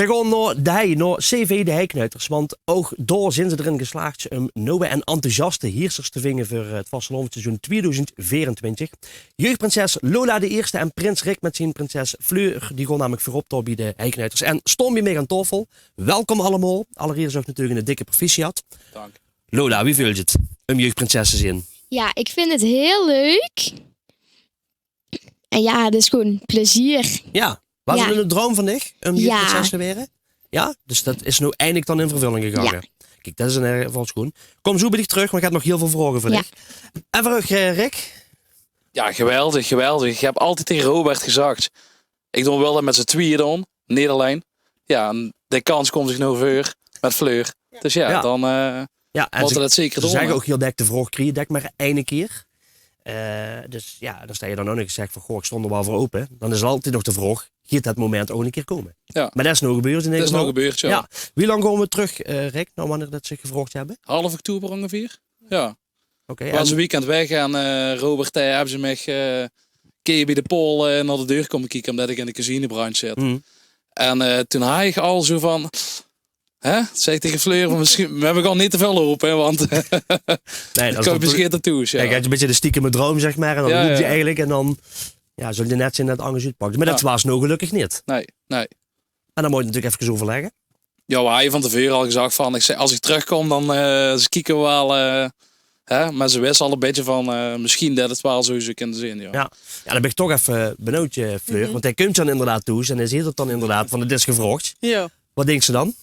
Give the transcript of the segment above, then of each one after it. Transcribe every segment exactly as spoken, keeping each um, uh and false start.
Veer gaon nao de hei, nao C V De Heiknuiters, want ouch dao zeen ze d'rin geslaag um nuje en enthousiaste hieërsers te vinge veur, eh, 't vastelaovendsseizoen tweeduizend veerentwintig. Jeugdprinses Lola de Ierste en prins Rick mit zien prinses Fleur, die gaon namelik veurop dao bie de Heiknuiters en staon bie mich aan taofel. Welkom allemaol. Allerieërs ouch natuurlik 'ne dikke proficiat. Dank. Lola, wie veultj 't um jeugdprinses te zeen? Ja, ik vind het heel leuk. En ja, het is gewoon plezier. Ja, waas 't 'ne droum van dich um jeugdprinses te waere? Ja, dus det is noe eindelik dan in vervulling gegange. Ja. Kiek, det is in eder geval sjoeën. Kóm zoeë bie dich trök, want ich höb nog hieël väöl vraoge veur dich. En veur uch, eh, Rick? Ja, geweldig, geweldig. Ich höb altied taenge Robert gezag: ich doon waal det mit zien twieë doon, neet allein. Ja, en de kans kump zich noe veur mit Fleur. Dus ja, dan, eh, ja, en mótte ze det zeker doon, zègke ouch hieël dèk: de vraog krieg je dèk mer eine kieër. Eh, dus ja, dan staon je dan ouch nog ins zègk van: goh, ich staon d'r waal veur aope. Dan is altied nog de vraog: geit det moment ouch 'ne kieër kómme? Ja. Mer det is noe gebeurd in eder geval. Det is noe gebeurd, ja. Ja. Wie lang gaon v'r trök, eh, Rick, nao wanneer det ze gevraogd höbbe? Half oktober óngeveer. Ja. Oké. Waas 'n weekend weg en, eh, Robert, eh, höbbe ze mich, eh, kieër bie de paol, eh, nao de deur kómme kieke, ómdet ich in de cuisinebrandj zit. En, eh, toen haaj ich al zoeë van, hè? Zègk ich taenge Fleur van: misschien, mer v'r gaon neet te väöl rope, hè, want dan kómme ze beter toe, ja. Kiek, het is 'n bietje de stiekeme droum, zègk mer. En dan roeps se eigelik en dan, ja, zóls se net zeen det 't angers oetpakt. Mer det waas noe gelökkig neet. Nae, nae. En dan mót je natuurlik efkes euverlègke. Ja, v'r haje van te veure al gezag van, ich zègk, as ich trökkóm, dan, eh, ze kieke waal, eh, hè, mer ze wiste al 'n bietje van, eh, misschien det 't waal zoeë zów kinne zeen, ja. Ja, dan bön ich toch effe benuujd, eh, Fleur, want hae kumtj dan inderdaad thoes en hae zeet 't dan inderdaad van: 't is gevraogd. Ja. Waat dinks se dan?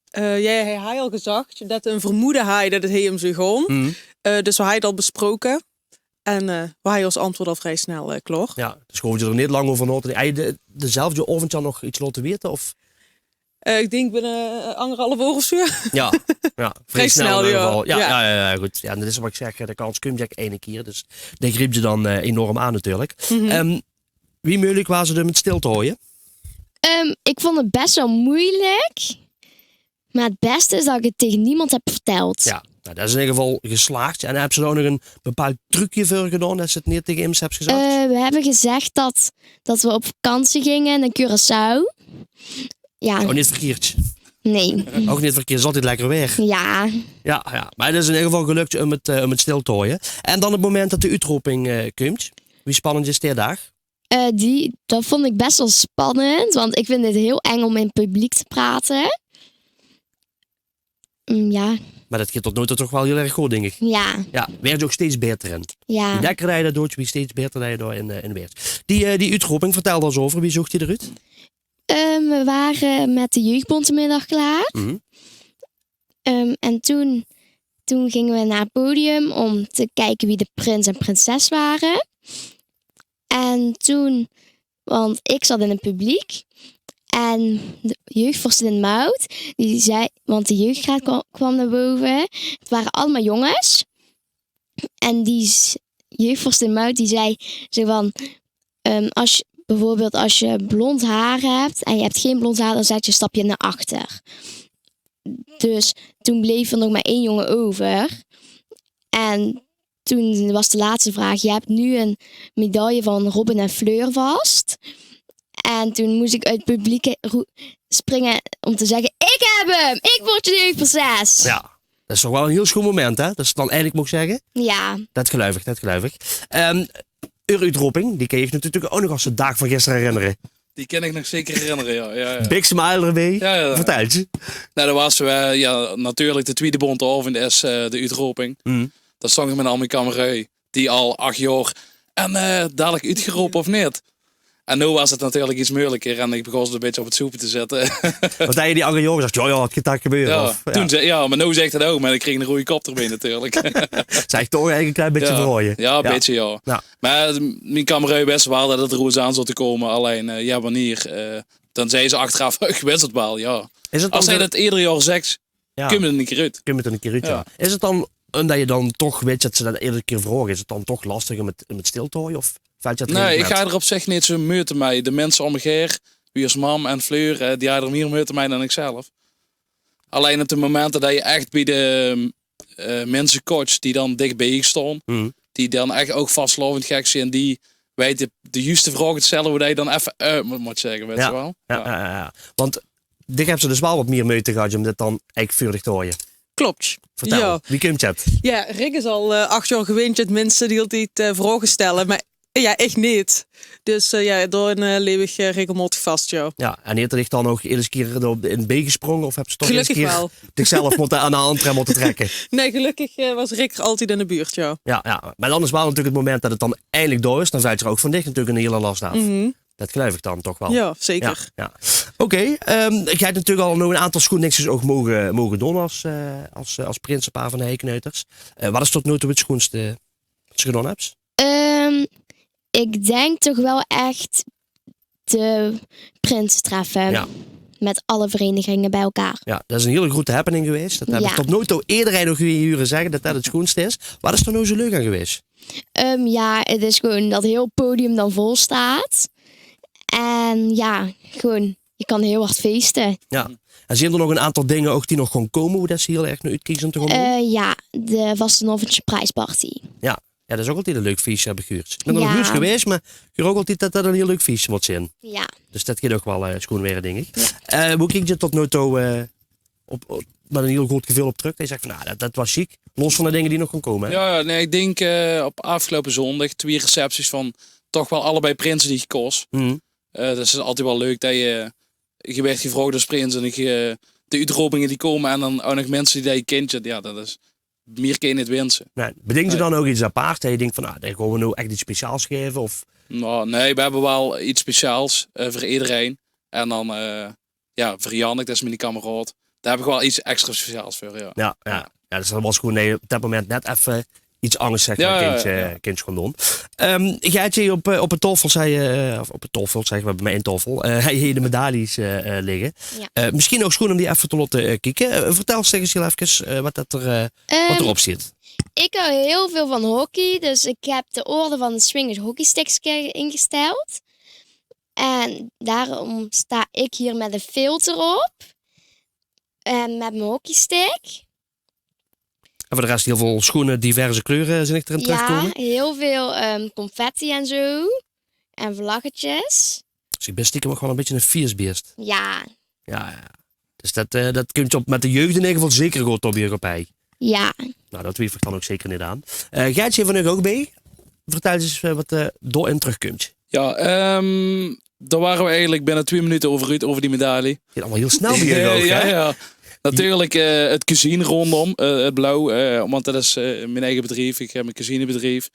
Eh, ja, hae haaj al gezag det hae 'n vermoede haaj det 't hei um zów gaon. Eh, dus v'r haje 't al besproke. En, eh, v'r haje ós antwoord al vrie snel, eh, klaor. Ja, dus hoof je d'r neet lang euver nao te dinke. Höbs se de, dezelfde aovendj al nog get laote weite, of? Eh, ich dink binne, eh, angerhalf oor of zoeë. Ja, ja, vrie snel in eder geval. Ja, ja, ja, good. Ja, det is waat ich zègk, de kans kumtj eigelik eine kieër. Dus dae grieps se dan, eh, enorm aan natuurlik. Ehm, wie meujelik waas 't um 't stil te haoje? Ehm, ik vond het best wel moeilijk. Maar het beste is dat ik het tegen niemand heb verteld. Ja, nou, det is in eder geval geslaagd. En höbs se dao nog 'n bepaald trucje veur gedaon, det se 't neet taenge emes höbs gezag? Eh, we hebben gezegd dat, dat we op vakantie gingen naar Curaçao. Ja. Ouch neet verkieërd. Nee. Ouch neet verkieërd, is altied lekker waer. Ja. Ja, ja. Mer 't is in eder geval gelöktj um 't, eh, um 't stil te haoje. En dan 't moment det de oetroping, eh, kumtj. Wie spannendj is dae daag? Eh, die, dat vond ik best wel spannend, want ik vind het heel eng om in publiek te praten. Mm, ja. Mer det geit tot noe toe toch waal hieël erg good, dink ich. Ja. Ja, waerdje ouch steeds baeter in. Ja. Wie dèkker det je det dootj, wie steeds baeter det je dao-in, eh, in waerdj. Die, eh, die oetroping, vertèl dao ins euver. Wie zoog die d'roet? Ehm, we waren met de jeugdbond de middag klaar. Ehm, en toen, toen gingen we naar het podium om te kijken wie de prins en prinses waren. En toen, want ik zat in het publiek. En de jeugdvorstin Maud, die zei, want de jeugdraad kwa-, kwam naar boven. Het waren allemaal jongens. En die z-, jeugdvorstin Maud, die zei zo van, ehm, als je, bijvoorbeeld als je blond haar hebt en je hebt geen blond haar, dan zet je een stapje naar achter. Dus toen bleef er nog maar één jongen over. En toen was de laatste vraag: je hebt nu een medaille van Robin en Fleur vast. En toen moest ik uit het publiek roe-, springen om te zeggen: ik heb hem! Ik word jeugdprinses! Ja, det is toch waal 'n hieël sjoeën moment, hè? Det se 't dan eindelik moogs zègke. Ja. Det geluif ich, det geluif ich. Ehm, eur oetroping, die kins se natuurlik ouch nog as de daag van gister herinnere. Die kin ich nog zeker herinnere, ja. Ja, ja. Big smile d'rbie. Ja, ja. Vertèl ins. Nou, det waas, eh, ja, natuurlik de twieëde bónte aovendj is, eh, de oetroping. Dao stóng ich mit al mien kameraoj, die al ach jaor: en, eh, dalik oetgerope of neet? En noe waas 't natuurlik get meujelieker en ich begós 't 'n bietje op 't soepe te zitte. Want haje die anger jaore gezag: ja, ja, 't geit dalik gebeure, of? Ja, toen zei, ja, mer noe zègk ich det ouch, mer ich krieg 'ne roeje kop d'rbie natuurlik. Zag ich toch eigelik 'n klein bietje verraoje. Ja, 'n bietje, ja. Mer mien kameraoj wis waal det 't d'r oets aan zou te kómme. Allein, eh, ja, wannier? Eh, dan zag ze achteraf: ich wis 't waal, ja. As hae det eder jaor zag, kump 't 'ne kieër oet. Kump 't 'ne kieër oet, ja. Is 't dan, umdet se dan toch wits det ze det eder kieër vraoge, is 't dan toch lastig um 't, um 't stil te haoje? Of veltj det... Nae, ich haaj d'r op zich neet zoeë meujte mei. De minse om mich haer, wie ós mam en Fleur, eh, die haje d'r mieër meujte mei dan ich zelf. Allein op de momente det se ech bie de, eh, minse kómtj die dan dich bie dich staon, die dan ech ouch vastelaovendj gek zeen, die weite de juuste vraoge te stelle, wo det se dan effe, eh, mót, mót zègke, wits se waal. Ja, ja, ja. Want dich höbs dus waal get mieë meujte gehad óm dit dan eigelik veur dich te haoje. Klop. Vertèl, wie kump det? Jao, Rick is al eh, ach jaor gewend det minse de hiele tied eh, vraoge stèlle, mer eh, jao, ich neet. Dus eh, jao, dao-in eh, leef ich eh, regelmaotig vas, jao. Jao, en haet 'r dich dan ouch eder kier d'r in bie gesprónge of höbs se toch eder kier dichzelf mótte aan de hand mótte trèkke? Nae, gelökkig eh, waas Rick altied in de buurt, jao. Jao, jao. Mer dan is waal natuurlik 't moment det 't dan eindelik dao is. Dan vèlt d'r ouch van dich natuurlik 'n hiele las aaf. Det geluif ich dan toch waal. Jao, zeker. Jao, jao. Oké, ehm, geer höb natuurlik al nog 'n aantal sjoen dingsjes ouch moge, moge doon es, eh, es, eh, es prinsepaar van de Heiknuiters. Eh, waat is tot noe toe 't sjoenste waat se gedaon höbs? Ehm, ich dink toch waal ech de prinsetreffe. Jao. Mit alle vereniginge bie-ein. Jao, det is 'n hiel groete happening gewaes. Det höb ich tot noe toe ederein nog hure zègke det det 't sjoenste is. Waat is d'r noe zoe leuk aan gewaes? Ehm, jao, 't is gewoon det hiel podium dan vol steit. En jao, gewoon, ich kan hiel hard feeste. Jao. En zeen d'r nog 'n aantal dinger ouch die nog gaon kómme, wo det se hiel erg nao oetkieks óm te gaon doon? Eh, jao, de vastelaovendse prijsparty. Jao. Jao, det is ouch altied 'n leuk fieësje, höb ich gehuurd. Ich bön d'r nog noeats gewaes, mer ich huur ouch altied det det 'n hiel leuk fieësje mót zeen. Jao. Dus det geit ouch waal eh, sjoen waere, dink ich. Jao. Eh, wo kieks se tot noe toe eh, op, op, mit 'n hiel good geveul op trök? Det se zeks van, nou, det, det waas sjiek. Los van de dinger die nog gaon kómme, hè? Jao, nae, ich dink eh, op aafgeloupe zóndig twieë recepties van toch waal allebei prinse die ich kós. Eh, det is altied waal leuk det se, eh, waers gevraog es prins en ich, eh, de oetropinge die kómme en dan ouch nog minse die se kins. Jao, det is, mieë kins se neet winse. Nae, bedinks se dan ouch get aparts? Det se dinks van, nou, dan gaon v'r noe ech get speciaals gaeve, of? Nou, nae, v'r höbbe waal get speciaals eh, veur ederein. En dan eh, jao, veur Jannik, det is miene kameraod. Dao höb ich waal get extra speciaals veur, jao. Jao, jao. Jao, dus det waas gewoon, nae, op det moment net effe get angers, zègk mer, kins se, kins se gewoon doon. Ehm, geer höb hie op, eh, op de taofel, zag, eh, of op de taofel, zègk mer, bie mich aan taofel, eh, höb geer hie de medailles eh, eh, ligke. Jao. Eh, misschien ouch sjoen óm die effe te laote eh, kieke. Eh, vertèl ins, zègk ins hiel efkes eh, waat det d'r, eh, waat d'r op steit. Ehm, ich hou hiel väöl van hockey, dus ich höb de orde van de Swingers hockeystickske ingesteld. En daoróm sta ich hie mit 'ne filter op. En mit mien hockeystick. En veur de res hiel väöl sjoen diverse kleure zeen ich d'r in trökkómme. Jao, hiel väöl ehm, confetti en zoe. En vlaggetjes. Dus ich bön stiekem ouch waal 'n bietje 'n fieësbeest. Jao. Jao, jao. Dus det, eh, det kump op, mit de jeug in eder geval zeker good op hie op Hei. Jao. Nou, dao twiefel ich dan ouch zeker neet aan. Eh, Gertje van uch ouch bie. Vertèl ins eh, waat eh, dao-in trökkump. Jao, ehm, dao wore v'r eigelik binne twieë minute euver oet, euver die medaille. Geit allemaol hiel snel bie uch ouch, hè? Jao, jao. Natuurlik eh, 't gezien róndóm eh, 't blauw, eh, want det is eh, mien eige bedrief, ich höb mien gezienebedrief.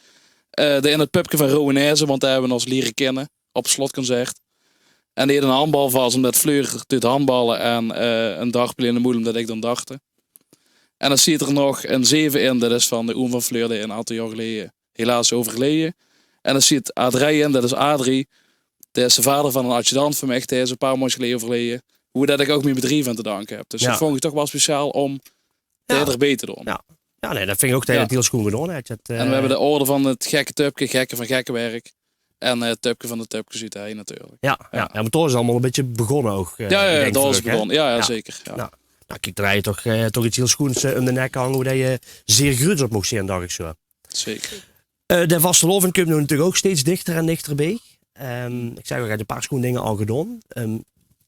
Eh, de, in 't pupke van Rowwen Hèze, want dao höbbe v'r ós liere kinne op slotconcert. En die haet 'n handbal vas, ómdet Fleur deed handballe en eh, 'n dartpil in de moel, ómdet ich dan darte. En dan zit d'r nog 'n zeve in, det is van de oom van Fleur, dae 'n aantal jaor geleje helaas euverleje. En dan zit A drie in, det is Adrie. Det is de vader van 'n adjudant van mich, dae is 'n paar maondjes geleje euverleje. Wo det ich ouch mien bedrief aan te danke höb. Dus det vónj ich toch waal speciaal óm det d'r bie te doon. Jao. Jao, nae, det vinj ich ouch det se 't hiel sjoen gedaon höbs. En v'r höbbe de orde van 't gekke tupke, gekke van gekkewerk. En eh, 't tupke van de tupkes oet Hei natuurlik. Jao, jao. Jao, want dao is 't allemaol 'n bietje begós ouch. Eh, jao, jao, dao is 't begós. Jao, jao, zeker. Jao. Nou, nou, kiek, dao höbs se toch, eh, toch get hiel sjoens eh, óm de nek hange, wo det se zeer gruuts op moogs zeen, dach ich zoe. Zeker. Eh, de vastelaovend kump noe natuurlik ouch steeds dichter en dichter bie. Ehm, ich zag ouch, geer höb 'n paar sjoen dinger al gedaon. Ehm,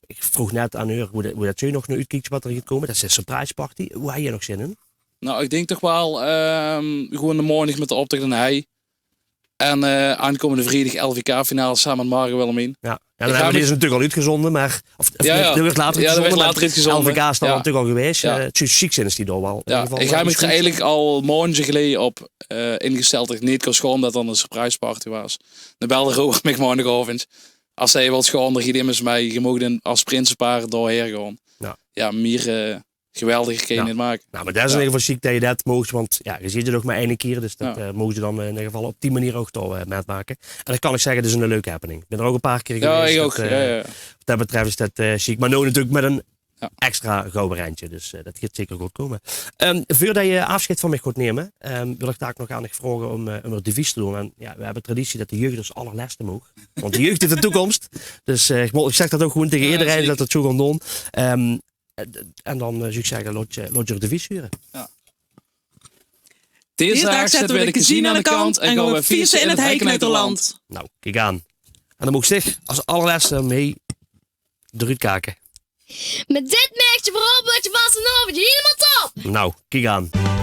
ich vroog net aan häör wo det, wo det se nog nao oetkieks waat d'r geit kómme. Det is de surprise party. Wo höbs se nog zin in? Nou, ich dink toch waal ehm, gewoon de maondig mit de optoch in Hei. En eh, aankómmende vriedig L V K-finale same mit Margo Willemien. Jao. Jao, dan höbbe v'r dees natuurlik al oetgezónde, mer, of, of, jao, jao, dae wuuert later oetgezónde. L V K is dan natuurlik al gewaes. Jao. Eh, 't zoe sjiek zeen es die dao waal. Jao, ich höb mich d'r eigelik al maondje geleje op eh, ingesteld det ich neet kós gaon, ómdet dan 'n surprise party waas. Dan belde Robert mich maondigaovend: es se wils gaon, dan geit immers mei. Geer moogt es prinsepaar dao haer gaon. Jao. Jao, mieë eh, geweldiger kins se 't neet make. Nou, mer det is in eder geval sjiek det se det moogs, want jao, geer zeet 't ouch mer eine kier, dus det eh, moogs se dan eh, in eder geval op die meneer ouch toch eh, mitmake. En det kan ich zègke, det is 'n leuke happening. Ich bön d'r ouch 'n paar kier gewaes. Jao, ich ouch. Jao, jao. Waat det betröf is det eh, sjiek. Mer noe natuurlik mit 'n extra gouwe rendje, dus eh, det geit zeker good kómme. Ehm, veurdet se aafsjeid van mich gaos numme, ehm, wil ich dich nog aan dich vraoge óm eh, óm 't devies te doon. En jao, v'r höbbe traditie det de jeug es allerlèste maag. Want de jeug is de toekóms. Dus eh, ich mo-, ich zègk det ouch gewoon taenge ederein, det v'r det zoe gaon doon. Ehm, En, en dan eh, zów ich zègke, laot, laot 't devies hure. Jao. Dees daag zètte v'r de kezien aan de kant en gaon v'r fieëste in 't Heiknuiterland. Nou, kiek aan. En dan mót ich es allerlèste mei d'roet kake. Mit dit maaks se veural op de vastelaovend hielemaol top. Nou, kiek aan.